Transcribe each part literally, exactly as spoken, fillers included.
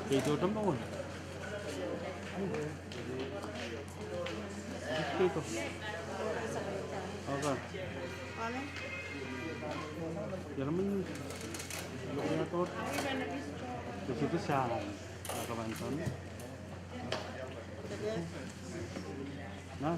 Kei tohto mwohn. Kei tohto. Oka. Jeremy. Look at that. This is the sound. Oka, Benson. Na?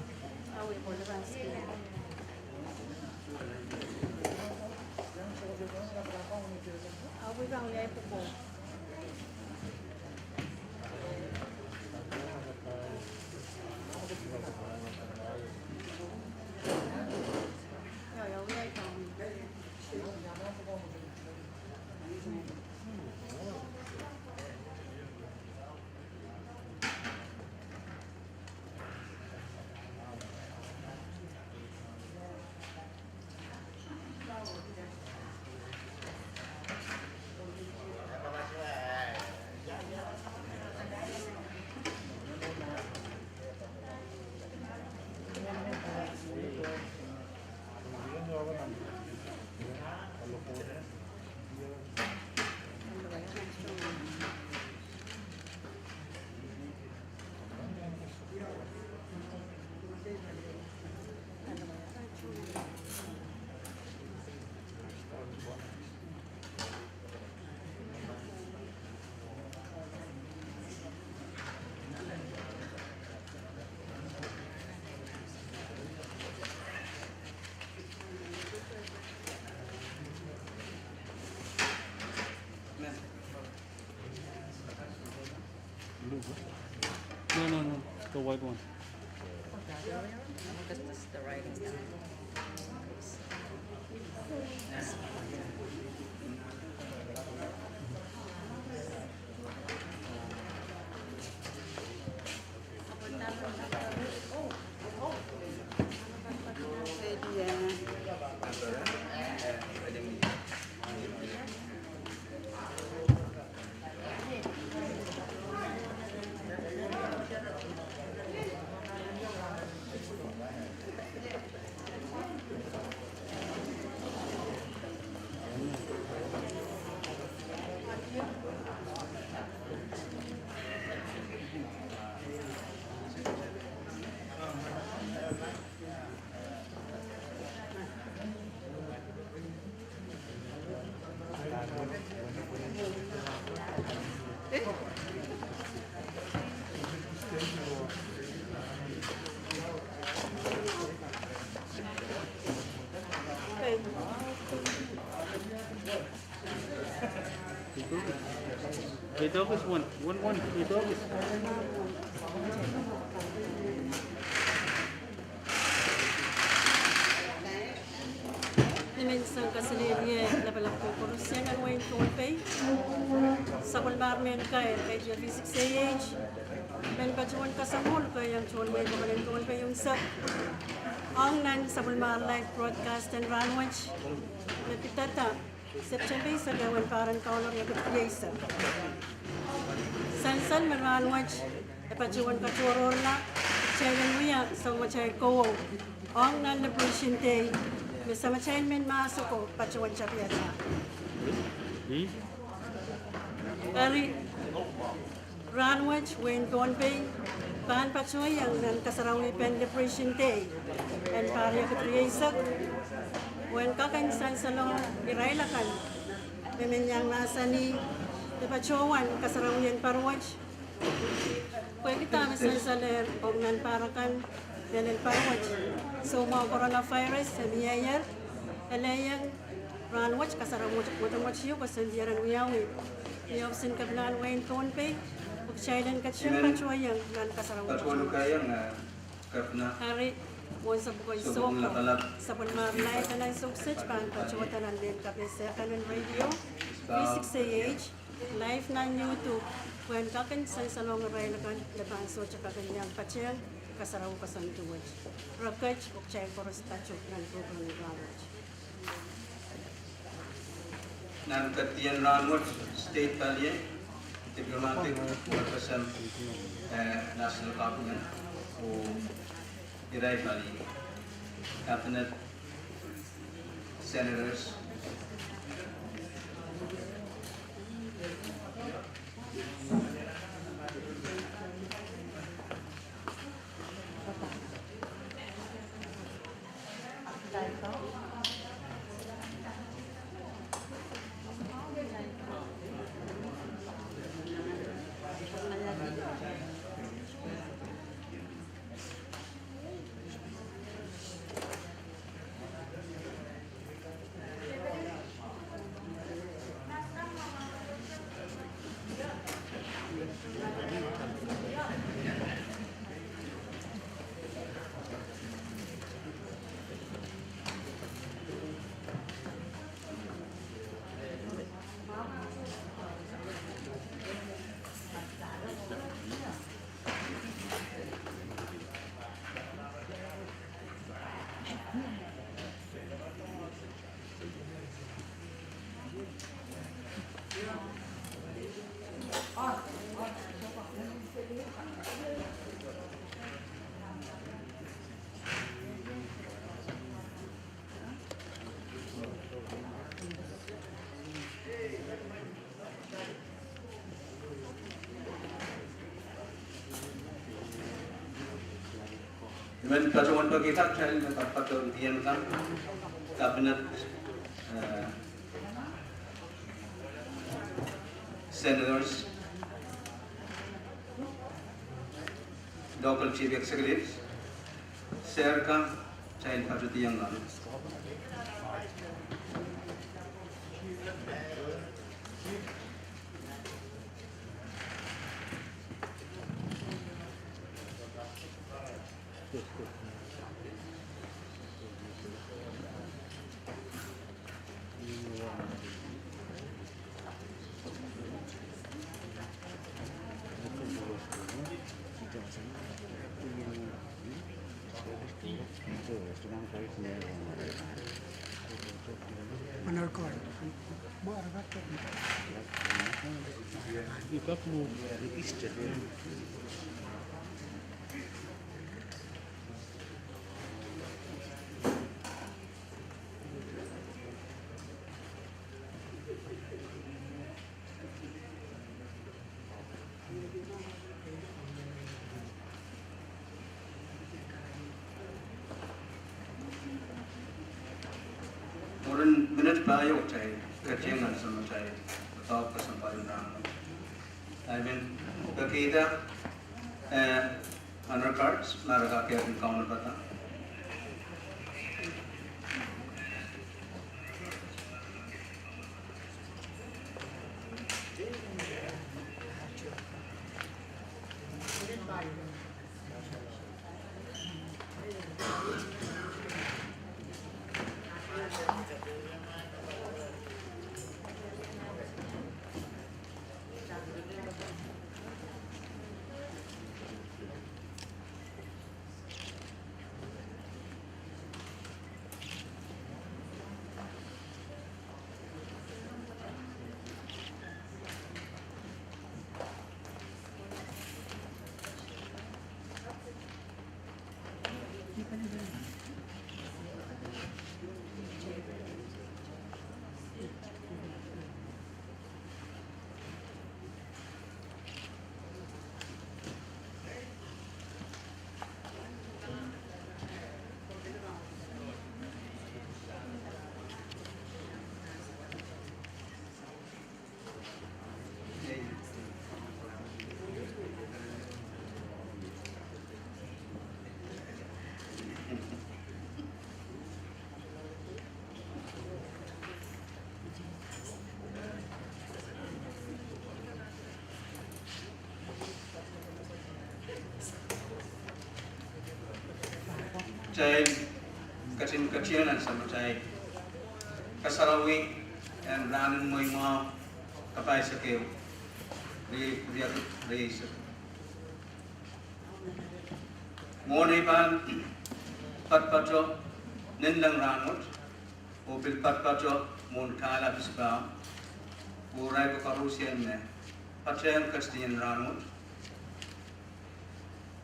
No, no, no, the white one. This is the writing. Eight August, one, one, one, eight August. Ni men sang kaselehlie lapalap koaros sang nan wehin Pohnpei. Sapwellimar mehn kair, K T L V six A H, men patohwan kasamwohl keieu tohn wehi komoren Pohnpei unsek. Ong nan sapwellimar live broadcast en rahnwet, me pidada September eisek, ewen pahr en Kauno riekid rieisek. Sansal me rahnwet e patohwan katohrohrla kitail en wia samatail kowe ong nan Liberation Day, me samatail mehn mahs oko patohwan tapihada. Eri, rahnwet wehin Pohnpei pahn patohiong nan kasarawipen Liberation Day en pahr riekid rieisek, wehin kak en sansalohng irail akan me men iang mahsanih, e patohwan kasarawien pahr wet, pwehki dahme sansalehr ong nan pahr akan, lel pahr wet, soumwahu coronavirus e mieier, e lelohng rahnwet kasarawi mwotomwot ieu koasoandi en wiawi. Ni ohpis en Kepina en wehin Pohnpei, pwe kitail en ketin patohiong nan kasarawi mwotomwot. Eri, mwohn sapwukon Sohko, sapwellimomwi live nan soukiset pahn patohda nan mehn kapehse kan en radio, three sixty-eight, live nan YouTube, pwehn kak en sansalohng irail akan me pahn sohte kak en iang patehng kasarawi koasoandi wet. Reket oh kitail koaros patohdo nan program en rahnwet. Nan ketin rahnwet, state palien, diplomatic representative, eh, national government, oh irail palien, cabinet, senators. I men patohwan peki kitail me patohwan dieng kan, cabinet, eh, senators, local chief executives, serka, kitail patohwan dieng kan. Honor Guard. Mwurin minit pahieu kitail ketin ansoun atail doadoahk kesempwal en rahnwet. I men pekihda, eh, honor guards, ma re kak kin kaunopada. Kitail ketin ketieng nan Samatail kasarawi en rahnen mweimwahu, kapaisek ehu, riei, riei, rieisek. Mwohn ei pahn patopato nin leng rahnwet, oh pil patopato mwohn kahlap isipahu, oh irail koaros me patehng ketidien rahnwet,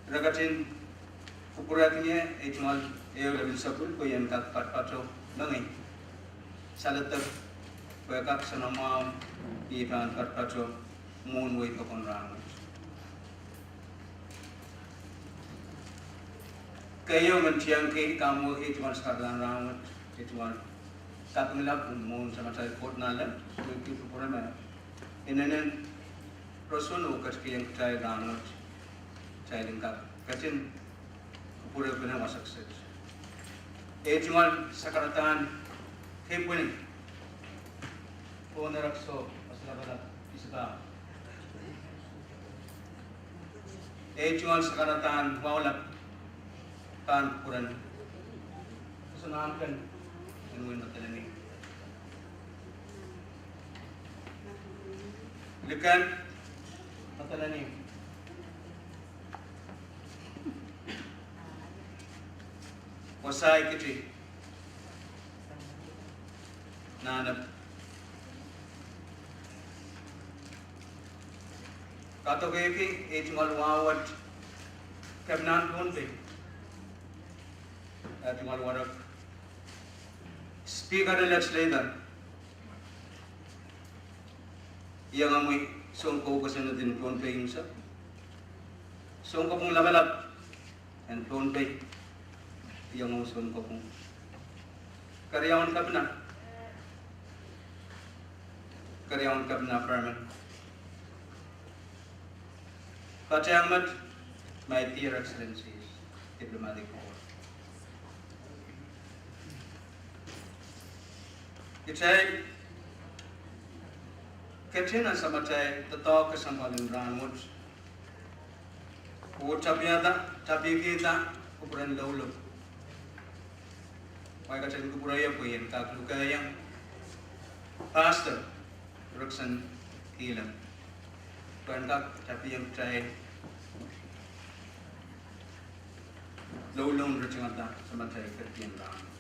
ira ketin kupwurehng ie ei tungoal ehu lel sapwil pwe ien kak patopato mengei, saledek, pwe kak soanamwahu, ih pahn patopato mwohn wei pokon rahnwet. Keieu men tiengki kamwekih ei tungoal sakaradahn rahnwet, ei tungoal kaping lap mwohn Samatail Koht Nanleng, wehwehki kupwure me inenen roson oh ketikihong kitail rahnwet, kitail en kak ketin kupwurehpene wasa kiset. Ei tungoal sakaradahn kepwini, oh nerekso, wasa lapalap isipahu. Ei tungoal sakaradahn wahu lap pahn kupwuren Sonahnken en wehin Madolenihmw. Liken Madolenihmw, Wasaikiti, Nanepw, kadokehki ei tungoal wahu wet Kepinahn Pohnpei, eh, tungoal wadek Speaker en Legislature, iangahki soun kou kosonned en Pohnpei unsek, soun kopwung lapalap en Pohnpei, iangahki soun kopwung, keriaun Kepina, keriaun Kepina Perman, patehng met, my dear excellencies, diplomatic corps. Kitail ketin nan Samatail doadoahk kesempwal en rahnwet, oh tapiada, tapikihda kupwuren loulou. Wai ketin kupwurehiong pwe ien kak lukehiong Pastor Rickson Kihlem pwe en kak tapihong kitail loulou en ritingada Samatail ketikihong rahnwet.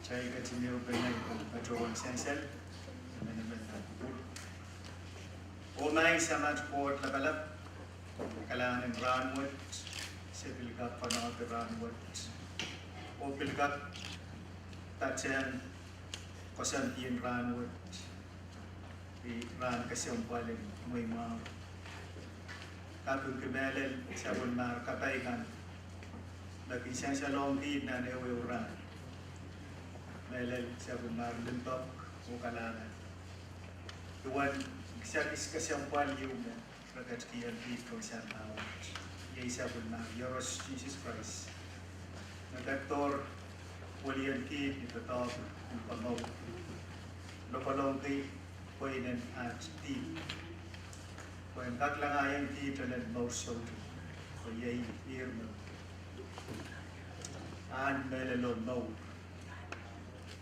Kitail ketin ehupene patohwan sansal, emenemen nan kupwur. Oh maing Samat Koht Lapalap, kalahngan en rahnwet, se pil kak pwanohki rahnwet, oh pil kak patehng koasoandien rahnwet, ih rahn kesempwal en mweimwahu. Kapingki mehlel sapwellimomwi kapai kan me kin sansalohng kiht nan ehuehu rahn. Mehlel sapwellimomwi limpoak oh kalahngan. Duwen kisakis kesempwal ieu me re ketikihong kiht ong sampah wet, iei sapwellimomwi Iehros Sises Krais, me ketidohr welihong kiht ni doadoahk en komour, lokolongki pweinen at dihp, pwe en kak langahiong kiht elen mour soutuk, pwe iei ihr me ahn mehlelo mour.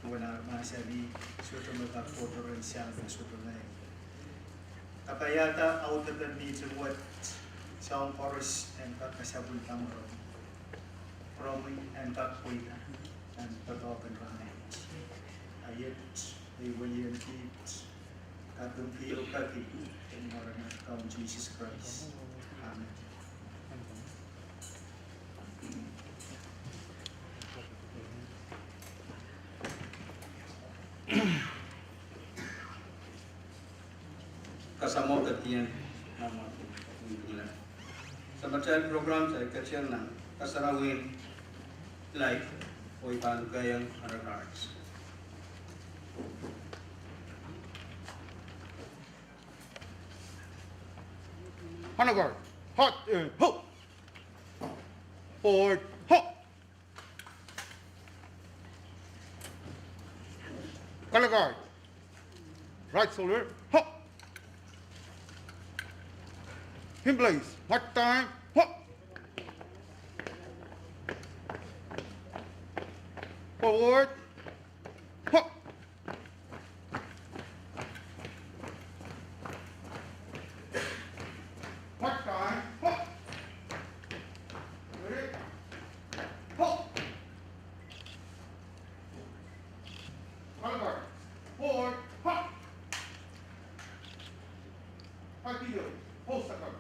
Duwen ar mahsanih, sohte me kak kohdo rehn sampah, sohte me kapaiada audepen mihting wet, soahng koaros en kak kesapwil tamworo, pwuromwi en kak pweida nan doadoahk en rahnwet. A iet ei welihong kiht, kapingki oh peki, ni mwaren at Kaun Sises Krais. Amen. Kasamwo ketiket, Samatail program se ketiket nan kasarawien live, oh I pahn keiong arail hearts. Honor guard, hot, eh, ho! Forward, ho! Color guard. Right shoulder, hop. In place. March time, hop. Forward, hop. March time, hop. Ready? Hop. Color guard. Forward, hop. Continue. Post the guard.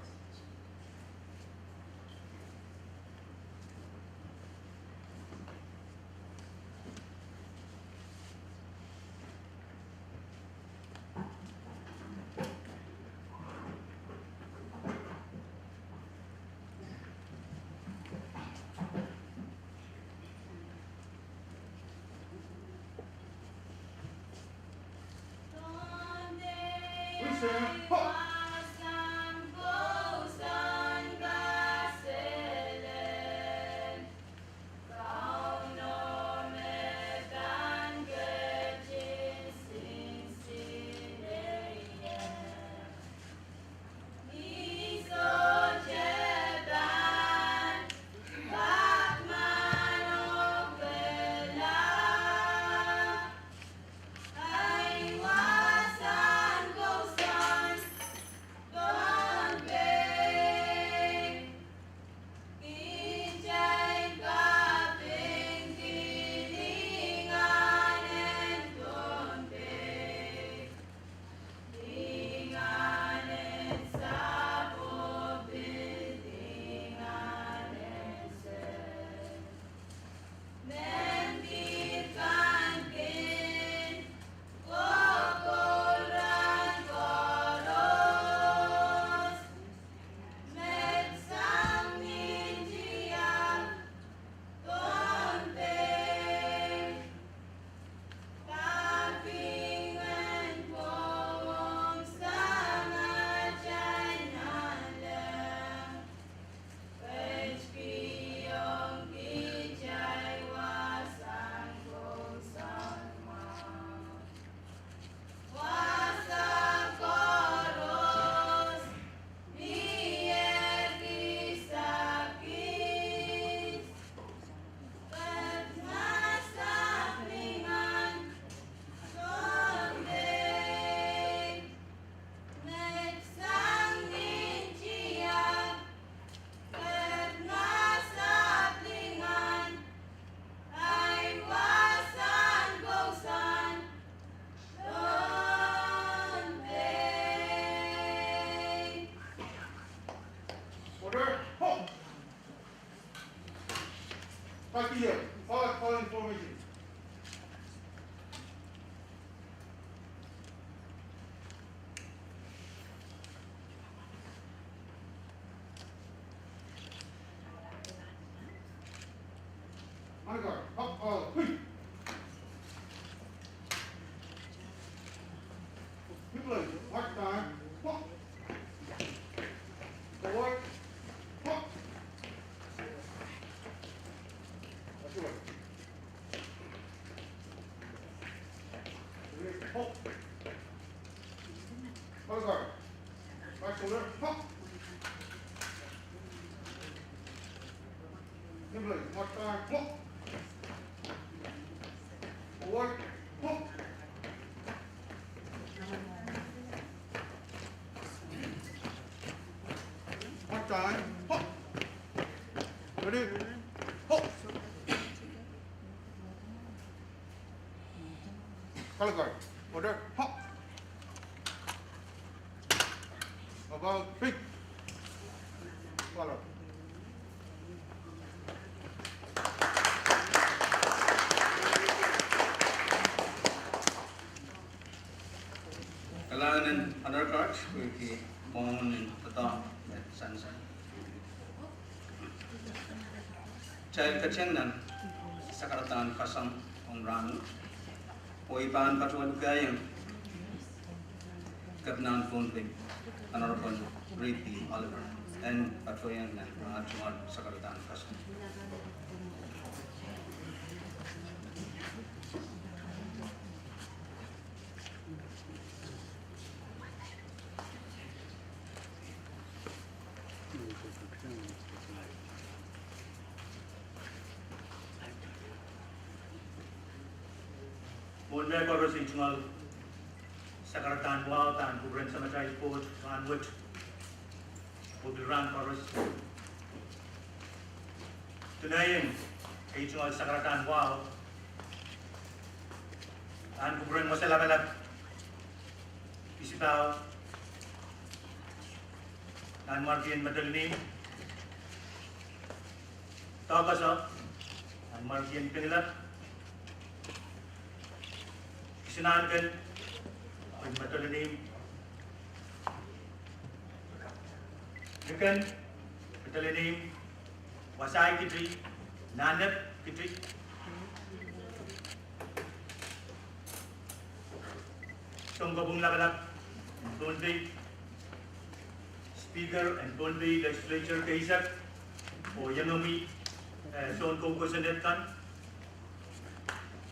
Order. Halt. Back here. Forward, forward formation. Honor guard, hop, all, quick. People, march time, hop. Forward, hop. That's right. Hop. Color guard. Right shoulder, hop. Nimbly, march time, hop. Forward, hop. March time, hop. Ready? Hop. Color guard. Order. Hop. About feet. Follow. Kalahngan en honor guard, pwehki pwon en doadoahk me sansal. Kitail ketin nan sakaradahn koasoandi ong rahnwet, oh I pahn patohwanohng Kepina en Pohnpei, Honorable Reed Oliver, en patohwanohng nan sakaradahn koasoandi. Mehkoaros, ei tungoal sakaradahn wahu pahn kupwuren Samatail Koht rahnwet, oh pil rahn koaros. Duwen ei tungoal sakaradahn wahu pahn kupwuren Wasa Lapalap Isipahu, Nanmwarkien Madolenihmw, Doakoso, Nanmwarkien Pingelap, Kisinahnken, Pwin Madolenihmw, Niken Madolenihmw, Wasai Kiti, Nanep Kiti, Soun Kopwung Lapalap en Pohnpei, Speaker en Pohnpei Legislature keisek, oh iengomwi, eh, soun kou kosonned kan,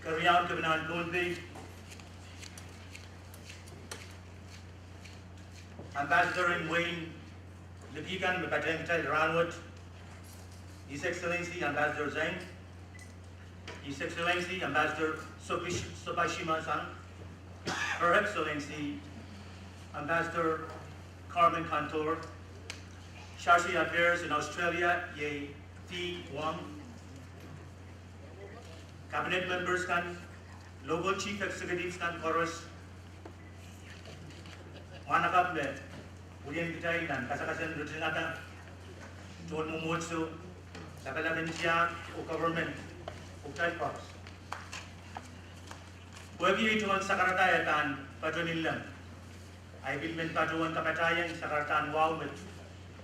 keriaun kepinahn Pohnpei, Ambassador en wehin Liki kan me patehng kitail rahnwet, His Excellency Ambassador Zhang, His Excellency Ambassador Sobish-, Sobashima-san, Her Excellency Ambassador Carmen Cantor, Chargé d'Affaires en Australia, iei Di Wong, Cabinet members kan, local chief executives kan koaros, mwahnakapw me wilian kitail nan kasakasen ritingada, tohn mwomwohdiso, lapalapen tiahk oh government, oh kitail koaros. Pwehki ei tungoal sakarada e pahn patohwan lel, ahi pil men patohwan kapatahieng sakaradahn wahu me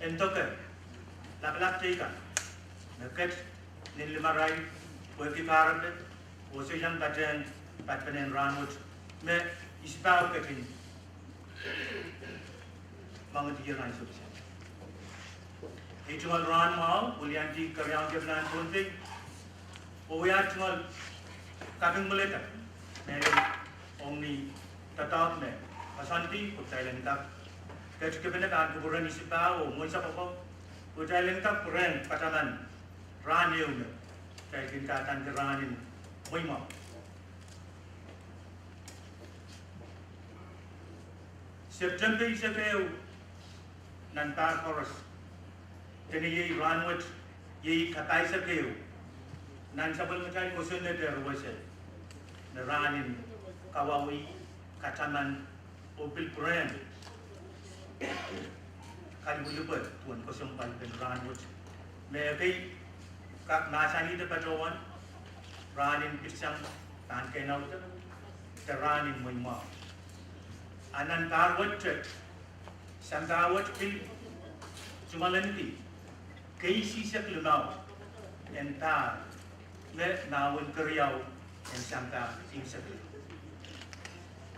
en doke lapalap teikan me ket nin limarail pwehki kahrepe, oh sohte iang patehng patpenen rahnwet me Isipahu ketin mwangihdier ansou kis. Ei tungoal rahn mwahu wiliandi keriaun kepinahn Pohnpei, oh wia tungoal kaping mwuledek me ong ni doadoahk me koasoandi pwe kitail en kak ketikipene pahn kupwuren Isipahu oh mwohn sapwoko, pwe kitail en kak pwurehng kataman rahn ehu me kitail kin kadaneki rahn en mweimwahu. Septempe eisek ehu nan pahr koaros, dene iei rahnwet, iei kapahisek ehu nan sapwellimatail kosonned en wasa, me rahn en kawauwih, kataman, oh pil pwurehng kalipwilipwe duwen kesempwalpen rahnwet, me ekei kak mahsanihda patohwan rahn en pitsang pahn kehn aude, de rahn en mweimwahu. A nan pahr wet, sampah wet pil tungoalenki keisihsek limau en pahr me mahwen keriau en sampah eisek.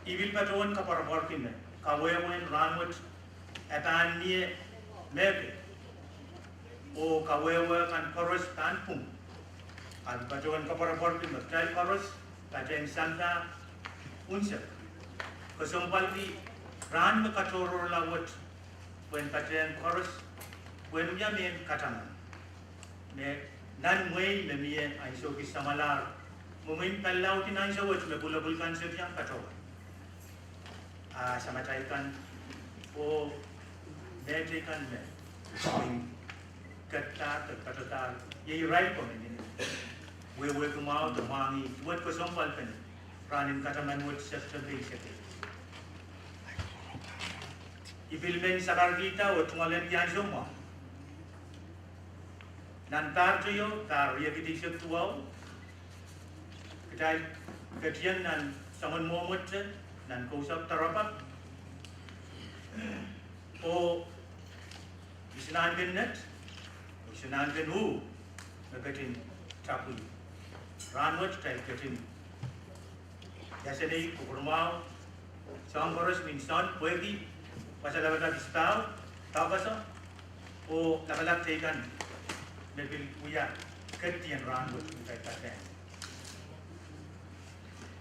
I pil patohwan koapworopworki me kawehwehn rahnwet e pahn mie mehkei, oh kawehwe kan koaros pahn pwung. A pil patohwan koapworopworki me kitail koaros patehng sampah unsek, kesempwalki rahn me katohrohrla wet, pwehn patehng koaros, pwehn wia mehn kataman me nan mwehi me mie ansou kis samwalahr, mwomwen palilaud en ansou wet me pwulopwul kan sohte iang patohwan. A samatail kan oh mehteikan me ketkadahr de patohdahr, iei irail koaros me wehwehki mwahu de mwahngih duwen kesempwalpen rahn en kataman wet Septempe eisek. I pil men sakarkihda oh tungoalenki ansou mwahu. Nan pahr teio, pahr riekid eisek duwau, kitail ketieng nan soangen mwomwet nan kousapw doaropapw, oh Kisinahnken Net, Kisinahnken Uh me ketin tapwih. Rahnwet kitail ketin iasenei kupwurmwahu soahng koaros me nsohn pwehki wasa lapalap Isipahu, Doakoso, oh lapalap teikan me pil wia ketidien rahnwet me kitail patehng.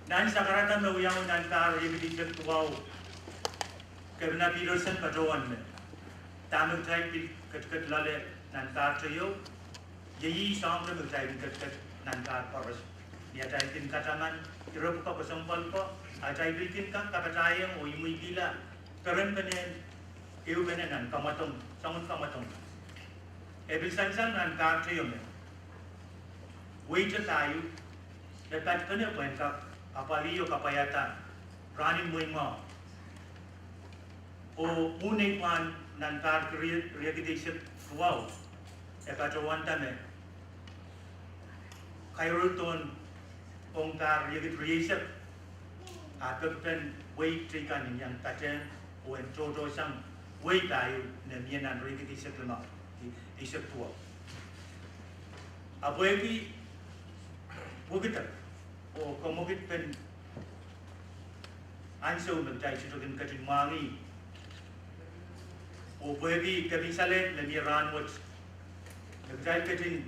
Nan sakarada me wiawi nan pahr riekid eisek duwau, Kepina Peterson patohwan me dahme kitail pil ketiket loale nan pahr teio, iei soahng me kitail ketiket nan pahr koaros. Ni atail kin kataman ire pwuko kesempwal ko, atail pil kin kak kapatahiong oh imwikihla perenpenen ehupene nan kamwadong, soangen kamwadong. E pil sansal nan pahteio me weite pahieu me patpene pwehn kak apwalih oh kapwaiada rahnen mweimwahu. Oh unen pahn nan pahr riekid eisek duwau, e patohwanda me kairoudon ong pahr riekid rieisek, a pekpen wehi teikan en iang patehng oh en tohtohsang wehi pahieu me mie nan riekid eisek limau, eisek duwau. Ahpw pwehki wekidek oh kamwekidpen ansou me kitail sohte kin ketin mwahngih, oh pwehki kepin salehd me mie rahnwet me kitail ketin,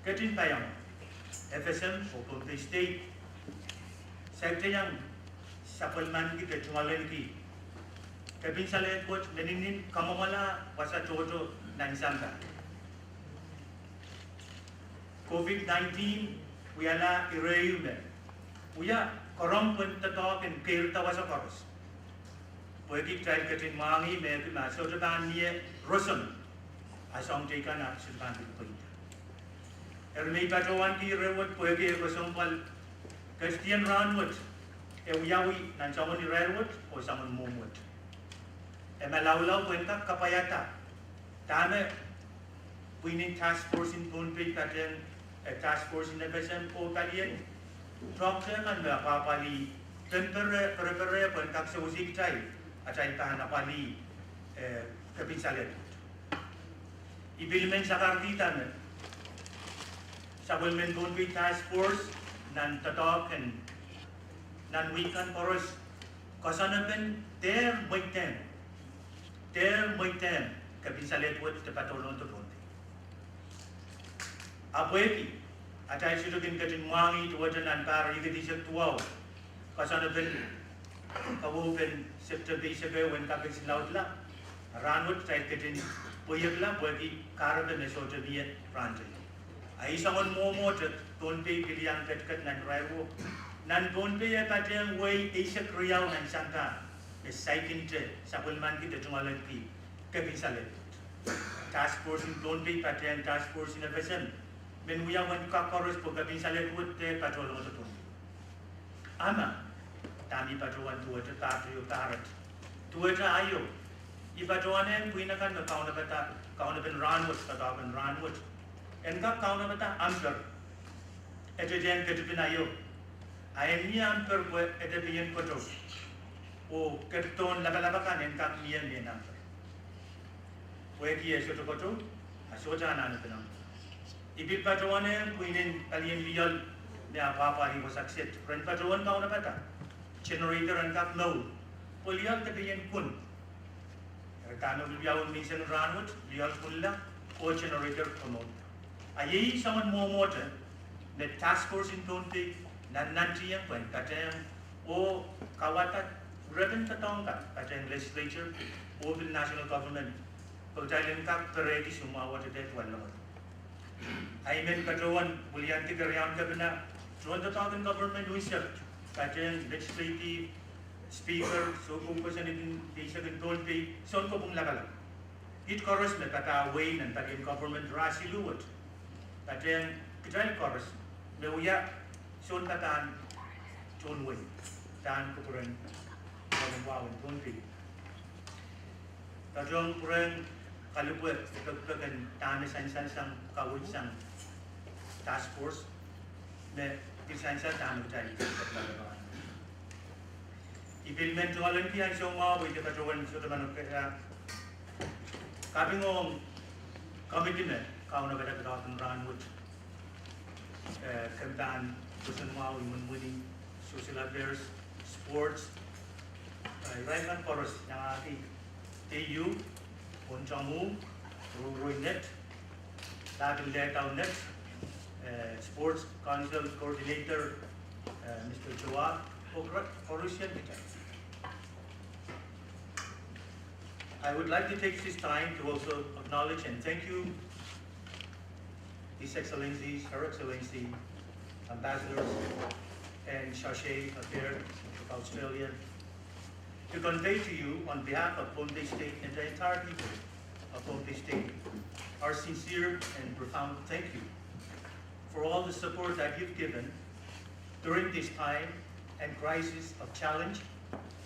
ketin paiamwahu, F S M oh Pohnpei State, saikinte iang sapwellimaniki de tungoaleniki kepin salehd wet me ningin kamwomwala wasa tohto nan sampah. COVID nineteen wiahla ire ehu me wia korong pwehn doadoahk en keirda wasa koaros. Pwehki kitail ketin mwahngih me e kin ma sohte pahn mie roson, a soahng teikan ahpw sohte pahn pil pweida. Eri me I patohwanki ire wet pwehki e kesempwal, ketidiong rahnwet e wiawi nan soangen irair wet oh soangen mwomw wet. E malaulau pwehn kak kapwaiada dahme pwihn en task force en Pohnpei patehng, eh, task force en F S M oh palien toahkte kan me apwapwalih, pepere, perepere pwehn kak sewese kitail atail pahn apwalih, eh, kepin salehd wet. I pil men sakarkihda me sapwellimen Pohnpei task force nan doadoahk en nan wihk kan koaros koasoanepen dehr mweidehng, dehr mweidehng kepin salehd wet de patohlohng de Pohnpei. Ahpw pwehki atail sohte kin ketin mwahngih duwehte nan pahr riekid eisek duwau, koasoanepen kawehwehpen Septempe eisek ehu en kak ketin laudla, rahnwet kitail ketin pweiekla pwehki kahrepe me sohte mie rahnteio. A ih soangen mwomwohte Pohnpei pil iang ketiket nan irair wo. Nan Pohnpei e patehng wehi eisek riau nan sampah me saikinte sapwellimaniki de tungoaleniki kepin salehd wet. Task force en Pohnpei patehng task force en F S M men wia uwen kak koaros pwe kepin salehd wet de patohlohngete Pohnpei. A ma dahme I patohwan duwehte pahteio pahret, duwehte aio, I patohwanehng pwihn akan me kaunopada, kaunopen rahnwet, doadoahk en rahnwet, en kak kaunopada amper ededehn ketipin aio, a en mie amper pwe edepien kotou oh ketidohn lapalap akan en kak mie mehn amper. Pwehki e sohte kotou, a sohte anahnepen amper. I pil patohwanehng pwihn en palien lioal me apwapwalih wasa kiset, ren patohwan kaunopada generator en kak mour pwe lioal depeien kun. Eri dahme pil wiawi menseng rahnwet, lioal kunla oh generator komourla. A iei soangen mwomwohte me task force en Pohnpei nannantihong pwehn patehng oh kauwada repen doadoahk kan patehng legislature oh pil national government pwe kitail en kak perehdi soumwahu wet de duwallahng. A I men patohwan wiliandi keriaun kepina, tohn doadoahk en government unsek, patehng legislative, speaker, soukohp kosonned en eisek en Pohnpei, sounkopwung lapalap. Kiht koaros me papah wehi nan palien government rah siluh wet, patehng kitail koaros me wia sounpapahn tohn wehi, pahn kupwuren wahu en Pohnpei. Patohwan pwurehng kalipwe pekipek en dahme sansal sang kaweid sang task force me pil sansal dahme kitail. I pil men tungoaleniki ansou mwahu pwe I patohwan sohte manaukehla kapingohng komiti me kaunopada doadoahk en rahnwet, eh, kempahn pwoson mwahu, imwen wini, social affairs, sports, eh, irail kan koaros iangahki keieu, pwon tamwu, rouroi net, lahpin lehdau net, eh, sports council coordinator, eh, Mister Joa, oh koarusie kitail. I would like to take this time to also acknowledge and thank you, His Excellencies, Her Excellency, Ambassadors and Chargé d'Affaires of Australia, to convey to you on behalf of Pohnpei State and the entire people of Pohnpei State our sincere and profound thank you for all the support that you've given during this time and crisis of challenge,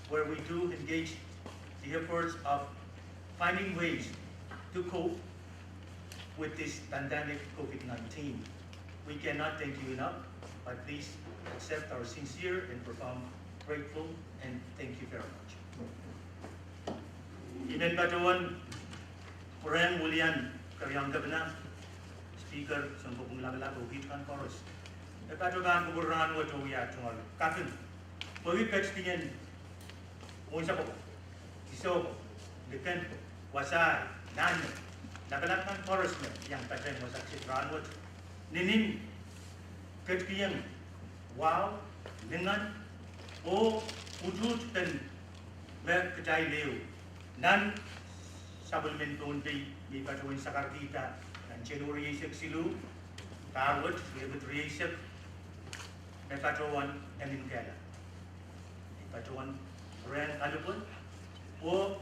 where we do engage the efforts of finding ways to cope with this pandemic COVID nineteen. We cannot thank you enough, but please accept our sincere and profound grateful and thank you very much. I men patohwan pwurehng wilian Keriaun Kepina, Speaker, Sounkopwung Lapalap oh kiht kan koaros me patohwan kupwuramwail oh wia tungoal kaping pwehki ketikihong unsek ko, sisoh ko, likin ko, wasahi, nan lapalap kan koaros me iang patehng wasa kiset rahnwet. Ninin ketikihong wahu, lingan oh utuht pen me kitail ehu nan sapwellimen Pohnpei me patohwan sakarkihda nan January eisek siluh, pahr wet riekid rieisek, me patohwan emen kehla. I patohwan pwurehng kalipwal oh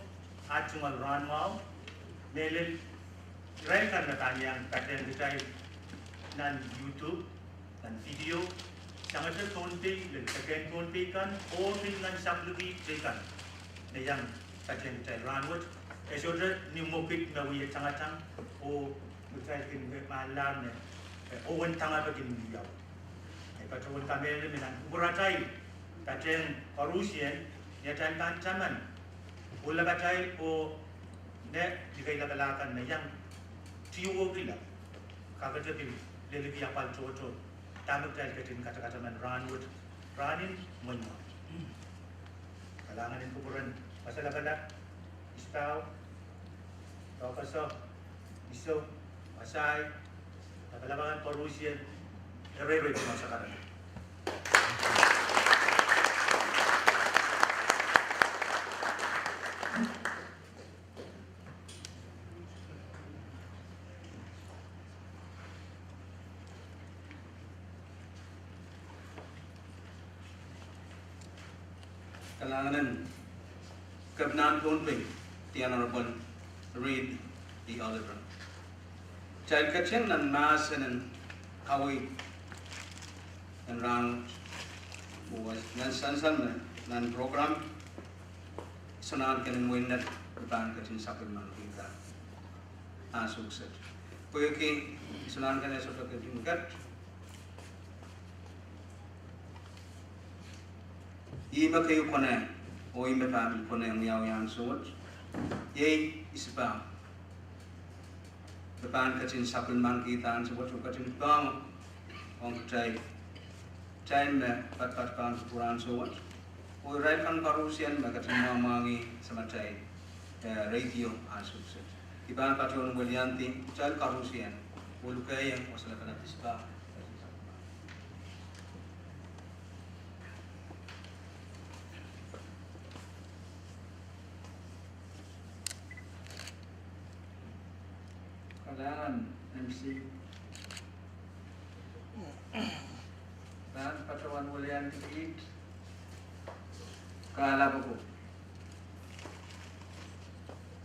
aht tungoal rahn mwahu, mehlel irail kan me pahn iang patehng kitail nan YouTube, nan video, sangete Pohnpei, lel pekehn Pohnpei kan, oh pil nan sapwellime teikan me iang patehng kitail rahnwet. E sohte ni mwekid me wie tangatang oh me kitail kin wehwehki me, eh, owen tangapek en wiawi. I patohwan kamehlele me nan kupwuratail patehng koaruhsie, ni atail pahn taman oh lapatail oh me kitail lapalap kan me iang tiwokila, kakete pil leliki apwal tohto dahme kitail ketin katakataman rahnwet, rahnen mwohnmwon. Kalahngan en kupwuren wasa lapalap, isipahu, doakoasoh, iso, wasahi, lapalap akan koaruhsie, ire ire pil wasa karanih. Kalahngan en Kepinahn Pohnpei, the Honorable Reed E. Oliver. Kitail ketin nan mahsen en kaweid en rahnwet, oh nan sansal me nan program, Sounanken en Wehin Nett me pahn ketin sapwellimanikihda ah sohkset. Pwehki Sounanken e sohte ketin ket, ih me keieu konehng, oh ih me pahn konehng wiawi ansou wet, iei isipahu me pahn ketin sapwellimanikihda ansou wet oh ketin pahn ong kitail, kitail me patopato pahn kupwur ansou wet, oh irail kan koaruhsie me ketin mwamwangih samatail, eh, radio ah sohkset. I pahn patohwan weliandi kitail koaruhsie oh lukehiong wasa lapalap, isipahu. Kalahngan, M C. Pahn patohwan weliandi kiht kahlap ko,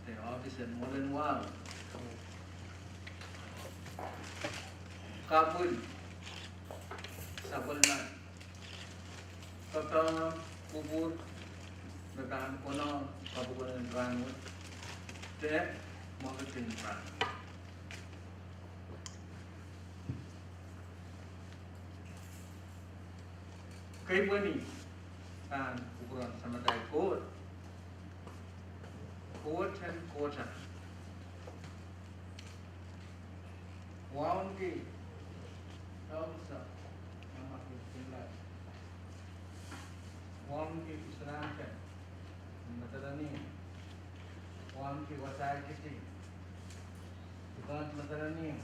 de ohpis en Mwoalen Wahu, kapwil sapwellimen doadoahk, kupwur me pahn konohng kapokon en rahnwet de mwekid en rahnwet. Kei pwehn pahn kupwuren Samatail Koht, Koht en koht akan. Wauneki Elsa Namaki Pinlad. Wauneki Sounanken Madolenihmw. Wauneki Wasaikiti, Dipahn Madolenihmw,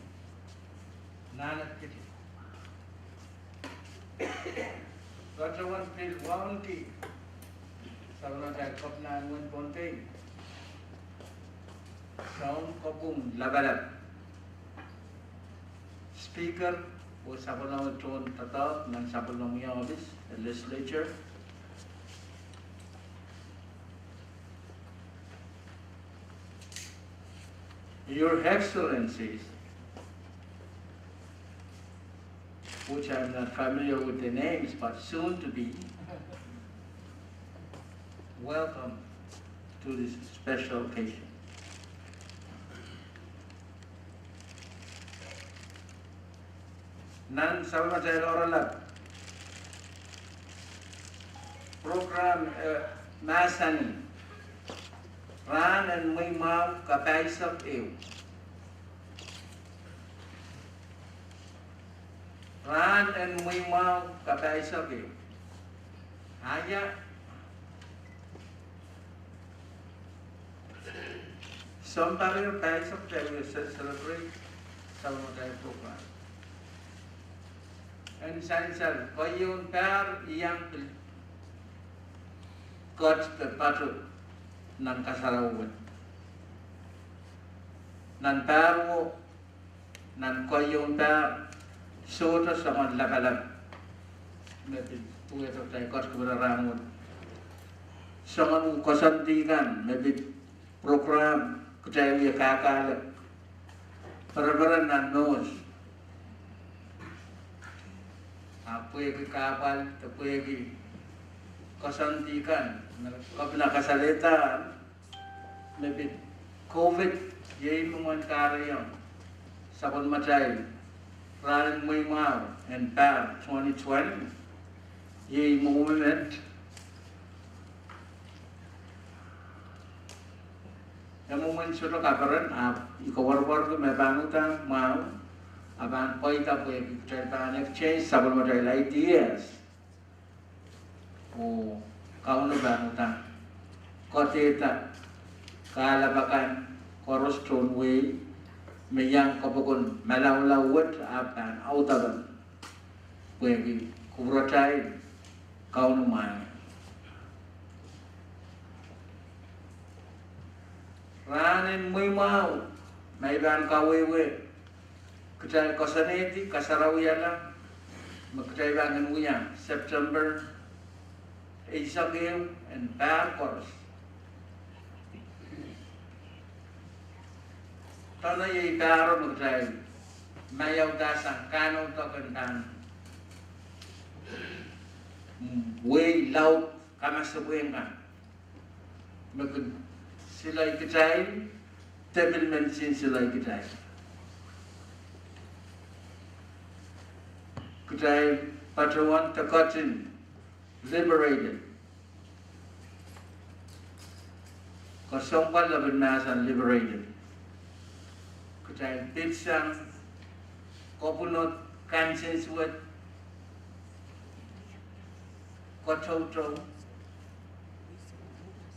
Nahnepkiti. Patohwan pil wauneki sapwellimatail Kepinahn Wehin Pohnpei, Sounkopwung Lapalap, Speaker Oh sapwellime tohn doadoahk nan sapwellime office, the legislature. Your Excellencies, which I'm not familiar with the names, but soon to be, welcome to this special occasion. Nan sapwellimatail oaralap, program, eh, mahsanih, Rahn en Mweimwahu Kapahisek Ehu. Rahn en Mweimwahu Kapahisek Ehu. Aia, sounpar pahisek kitail wia celebrate sapwellimatail program. En sansal, keieun pahr iang pil ket de pato nan kasarawi wet. Nan pahr wo, nan keieun pahr, sohte soangen lapalap me pil duwehte kitail ketikihpene rahnwet. Soangen koasoandi kan me pid program kitail wie kahkahlek pereperen nan mwohs. A pwehki kahpwal de pwehki koasoandi kan me kopina kasalehda me pid COVID, iei mwomwen kahrehiong sapwellimatail rahn en mweimwahu en pahr twenty twenty, iei mwomwen met. E mwomwen sohte kaperen, ahpw I koapworopworki me pahn uhdahn mwahu, a pahn pweida pwehki kitail pahn exchange sapwellimatail ideas. Oh Kauno pahn uhdahn kadehde kahlap akan koaros tohn wehi me iang kopokon malaulau wet, a pahn audakan pwehki kupwuratail Kauno mwahu. Rahn en mweimwahu, ma I pahn kawehwe, kitail koasoanehdi kasarawihala me kitail pahn kin wia September eisek ehu en pahr koaros. Dene iei pahro me kitail maiauda sang kahnok doken pahn wehi laud kamasepwehn kan me kin silahr kitail, de pil men sinsile kitail. Kitail patohwan de ketin liberated. Kesempwal lepin mahsen liberated. Kitail pitsang kopwunod kansensuwed, katoutou,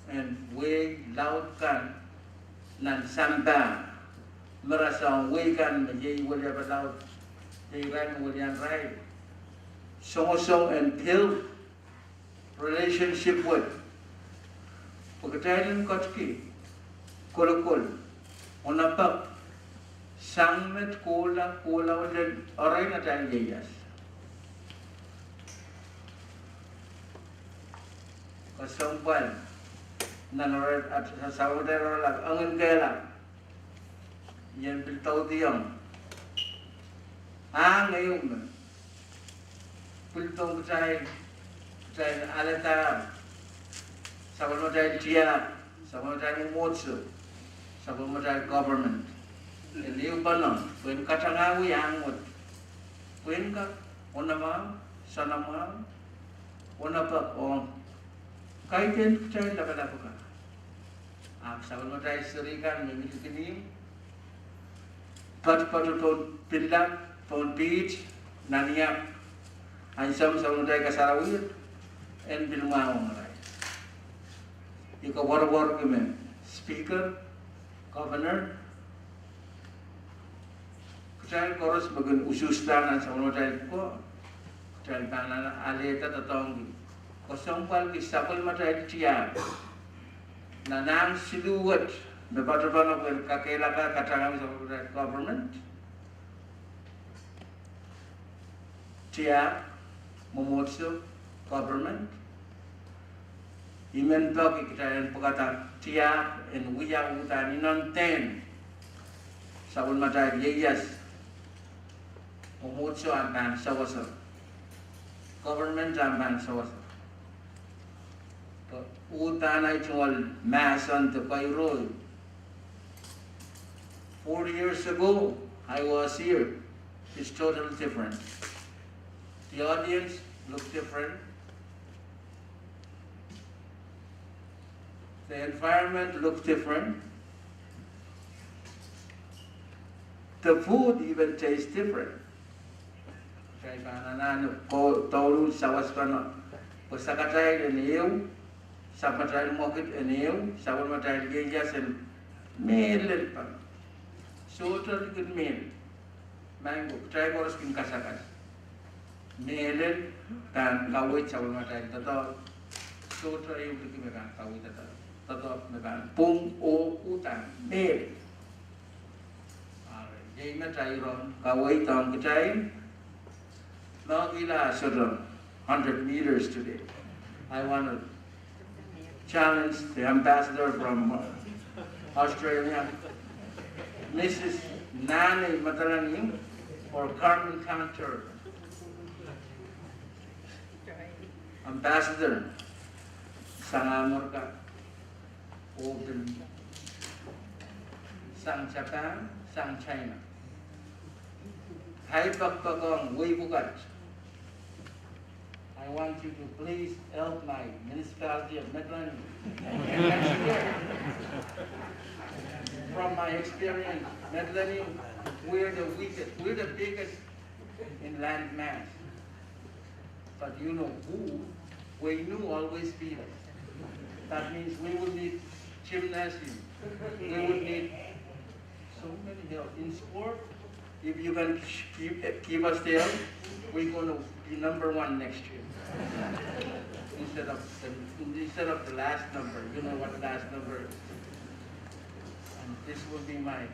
en wehi laud kan nan sampah, me rasehng wehi kan me iei weliape laud, iei irail me welian irail. Songosong en build relationship wet, pwe kitail en ketikihong kolokol, onopek, sang met kohla kohla lel erein atail ieias. Kesempwal, nan ere, sapwellimatail oaralap, engen kehlail, I en pil doudiong ahng ehu me pwildohng kitail, kitail alehda sapwellimatail tiahk, sapwellimatail mwomwohdiso, sapwellimatail government, en ehupene pwehn katangahwih ahng wet, pwehn kak onamwahu, soanamwahu, onopek ong kaidehn kitail lapalap akan. Ahpw sapwellimatail seri kan me mi likin ihmw, patopato pohn pihlap, pohn piht, nan iap, ansou me sapwellimatail kasarawi wet en pil mwahuong irail. I koapworopworki me Speaker, Governor, kitail koaros me kin usuhsda nan sapwellimatail pwukoa, kitail pahn alehda doadoahngki, kesempwalki sapwellimatail tiahk nan ahng siluh wet me patopato pwehn kakehlaka katangahwih sapwellimatail government. Tiahk, mwomwohdiso, government. I men peki kitail en pwekada tiahk en wia uhdahn inenen sapwellimatail ieias. Mwomwohdiso ahpw pahn sewese. Government ahpw pahn sewese. But uhdahn ei tungoal mahsen de pwairo. Forty years ago, I was here. It's totally different. The audience look different. The environment look different. The food even tastes different. Kitail pahn anahne ko douluhl sawas pahn, pwe sakatail en ehu, sapwellimatail mwekid en ehu, sapwellimatail ieias en mehlel pahn. Sohte likin mehlel. Maing ko, kitail koaros kin kasakas. Mehlel pahn kaweid sapwellimatail doadoahk. Sohte ehu likin me pahn kaweid doadoahk. Doadoahk me pahn pwung oh uhdahn mehlel. All right. Iei me kitail iang kaweid ong kitail. Mehkihla sohte hundred meters today. I want to challenge the ambassador from Australia, Missus Nani Matalani or Carmen Cantor. Ambassador, sang Amerika, oh pil sang Japan, sang China. Ei pekpek ong wehi pwukat. I want you to please help my municipality of Matalani next year. From my experience, Matalani, we're the weakest, we're the biggest in land mass. But you know who? Weinu always beat us. That means we will need gymnasium. We will need so many help in sport. If you can keep, keep us there, we're gonna be number one next year. Instead of the, instead of the last number, you know what the last number is. And this will be my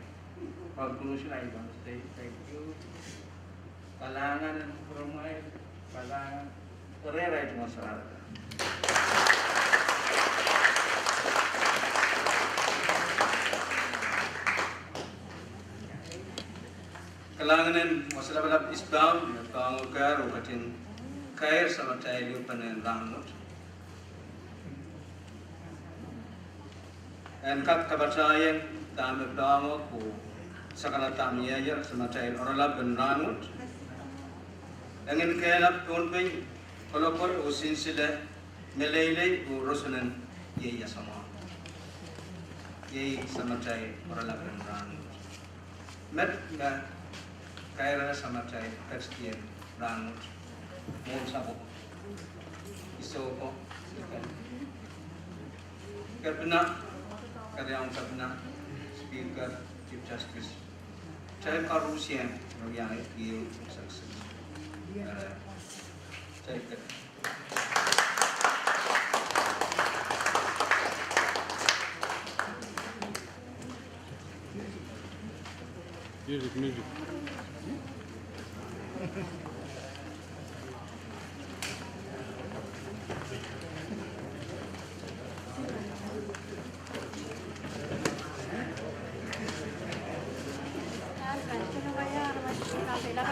conclusion. I want to say thank you. Kalahngan en kupwuramwail, kalahngan. Rehrail mwohn sakarada. Kalahngan en Wasa Lapalap Isbaum, me poahngokahr oh ketin kair samatail ehupene en rahnwet. En kak kapatahieng dahme poahngoak oh sakala dahme ieier samatail oaralap en rahnwet. Engin kehlap Pohnpei, kolokol oh sinsile, meleilei oh rosonen ieias mwahu. Iei samatail oaralap en rahnwet. Met me kairada samatail ketiket en rahnwet. Mwohn sapwoko. Isoko, Kepina, Keriaun Kepina, Speaker, Chief Justice. Kitail koarusie me wia ieu success. Eh, kitail ke- Music, music.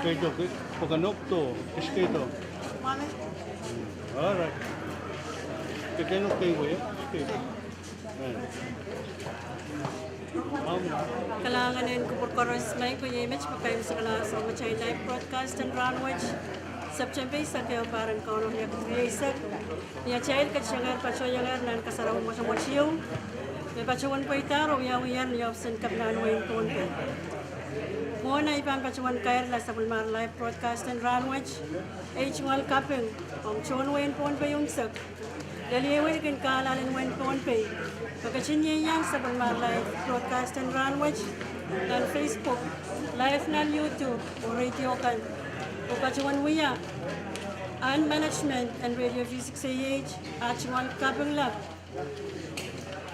Keito, ke, pwe kanokto, eskeito. All right. Ke, ke nok keiwe, eskeito. Kalahngan en kupwur koaros, maing ko, iei met me kaimwisekala soangen atail live broadcast en rahnwet, September eisek, ehu pahr en Kauno riekid rieisek. Ni atail ketingehr patohiengehr nan kasarawi mwotomwot ieu, me patohwan pweida oh wiawiher ni ohpis en Kepinahn wehin Pohnpei. Mwohn ei pahn patohwan kairla sapwellimatail live broadcast en rahnwet, ei tungoal kaping ong tohn wehin Pohnpei unsek, lel ehu likin kahlahl en wehin Pohnpei, me ketin ieiang sapwellimatail live broadcast en rahnwet nan Facebook, live nan YouTube oh radio kan. Oh patohwan wia ahn management en Radio V six A H, ah tungoal kaping lap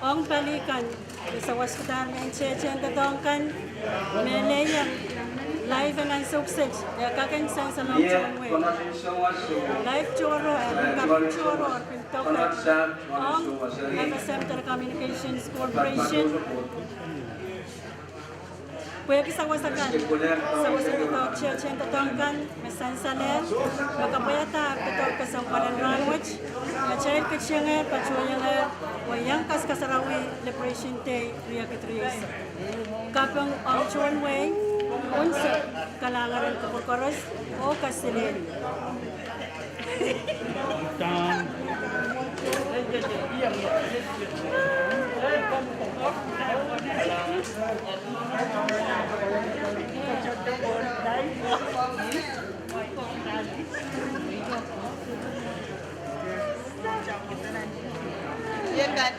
ong pali kan me sawaskadahr mehn tehtehn doadoahk kan, me lelohng Live en ansou kiset, e kak en sansal ong tohn wehi. Live tohrohr, e pil kaping tohrohr, pil doke ong F S M Telecommunications Corporation. Pwehki sawas akan, sawas en doadoahk, tehn doadoahk kan me sansalehr, me kapwaiada doadoahk kesempwal en rahnwet, me kitail ketingehr patohiengehr, oh iang kaskasarawi Liberation Day riekid rieisek. Kaping ong tohn wehi, unsek kalahngan en kupwur koaros, oh kaselehlie. Ien pahn